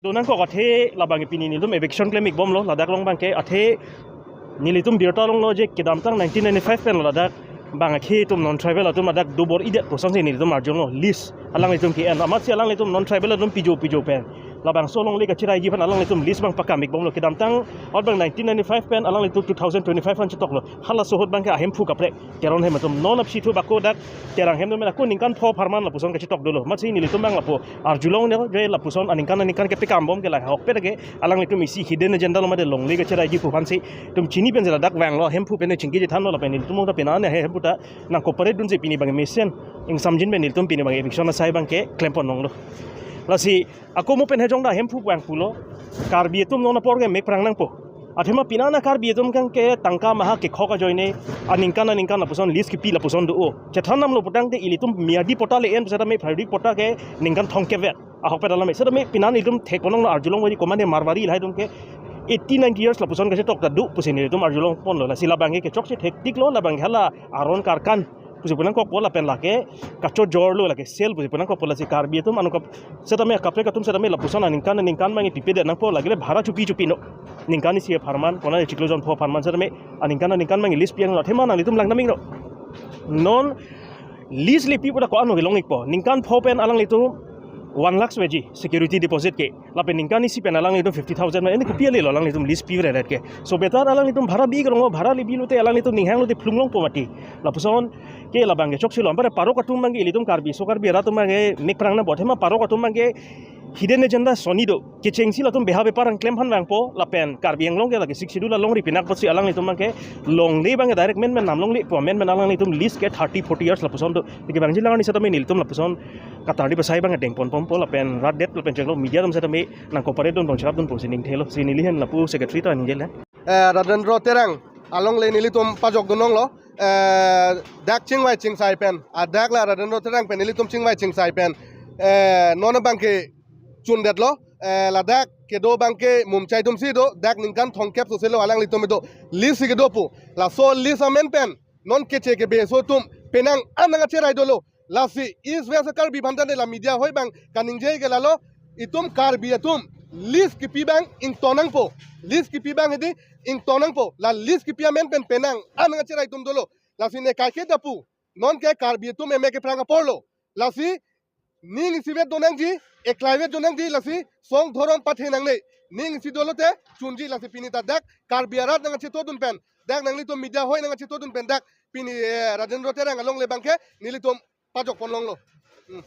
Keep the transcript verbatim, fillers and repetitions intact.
Donangkok athe labang pini nelitum eviction klem-ik bomlo, ladak along abangke athe nelitum birta longlo je kedamtang nineteen ninety-five pen lo ladak abang akhei atum non tribal atum ladak dobor-idet pu asonsi nelitum arjulo, lease alanglitum ke-en, amatsi alanglitum non tribal atum pijo pijo pen labangso alongle kacheraiji aphan alanglitum lease abang pakam-ik bomlo. Kedamtang ahut abang nineteen ninety-five pen alanglitum two thousand twenty-five an chetoklo. Halaso ahut abangke ahemphu kaprek Teron ahem atum non apsi thu bako dak Terang ahem atum ako ningkan pho apharman lapuson kachetok dolo. Amatsi nelitum abang lapu arjulong ne je lapuson aningkan aningkan kepekam bom ke lahai ahokpet ke alanglitum isi hidden agenda lo mate longle kacheraiji pu aphansi itum chini pensi ladak vanglo, ahemphu pen chingki chethanlo lapen nelitum ta pina ne ahemphu ta nang cooperate dunsi pini abang mesen ingsamjin pen nelitum pini abang eviction asai abangke klempon longlo. Lasi ako mo pen hejong ta ahemphu abang pulo, Karbi atum non apor ke mek prang nangpo. Athema pina na Karbi atum abangke tangka maha kekhok ajoine aningkan aningkan lapuson lease kepi lapuson do-o. Chethan damlo putangte ilitum miyadi patta le-en setame periodic patta ke ningkan thomkep vet. Ahokpet alam setame pina nelitum thek ponong na arjulong wari komane Marwari lahai atum ke eighty ninety years lapuson kachetok ta do pusi nelitum arjulong ponlo. Lasi labangke kechokche thektik lo, labang hala aron karkan pusi punangkokpo lapen lake kachojor lo, lake sale pusi punangkokpo. Lasi Karbi atum anokap setame kaprek atum setame lapuson aningkan aningkan abang pipedet nangpo, lake le bhara chupi chupi no. Ningkan isi apharman, konane chiklo jon pho apharman setame aningkan aningkan abang lease pi-ang lo. Athema nanglitum lang damik no. Non lease le pi pu ta ko-an kelong-ikpo. Ningkan pho pen alanglitum one lakh veji security deposit ke. Lapen ningkan isi pen alanglitum fifty thousand, eni kopi ale lo alanglitum lease pi-re ret ke. So better alanglitum bhara bi krong, bhara le bi lote alanglitum ninghang lote phlung longpo mati. Lapuson ke labang kechokche lo. Anpar parok atum abangke ilitum Karbi, so Karbi arat atum abangke mek prang nangpo. Athema parok atum abangke hidden agenda soni do. Kechengsi latum beha bepar angklem aphan vangpo lapen Karbi Anglong ke lake Sixth Schedule alongri pinak apotsi alanglitum abangke longle abangke direct men men nam longle pu, men men alanglitum lease ke thirty forty years lapuson do. Tiki bang jilang ni setame nelitum lapuson katardi pasai abang dengpon ponpo lapen rat det lapen chenglo media atum setame nang cooperate dun, nang cherap dun pusi ningthelo. Si neli hen lapu secretary ta ningjele. Eh, Rajendra Terang alongle nelitum pajok dun longlo. Eh, dak chingvai chingsai pen, ah, dak la Rajendra Terang pen nelitum chingvai chingsai pen, eh, non abangke chundetlo. Eh, ladak kedo abangke mumchai atumsi do, dak ningkan thomkep sose lo alanglitum do, lease si kedo pu. Laso lease amen pen non keche kebe aso atum penang an nangkacherai dolo. Lasi East West Karbi aphan tangte la media hoi abang kaningje ke lalo, itum Karbi atum lease kepi abang ingtong nangpo. Lease kepi abang hedi ingtong nangpo. La lease kepi amen pen penang an nangkacherai atum dolo. Lasi ne kaike ta pu, non ke Karbi atum emek keprang apor lo. Lasi ning isivet donangji, eklaivet donangji, lasi song dhorom pathe nangne. Ning isi dolote chunji. Lasi pini ta dak Karbi arat nangchetodun pen, dak nanglitum media hoi nangchetodun pen dak pini, eh, Rajendra Terang alongle abangke nelitum pajok pon longlo. Hmm.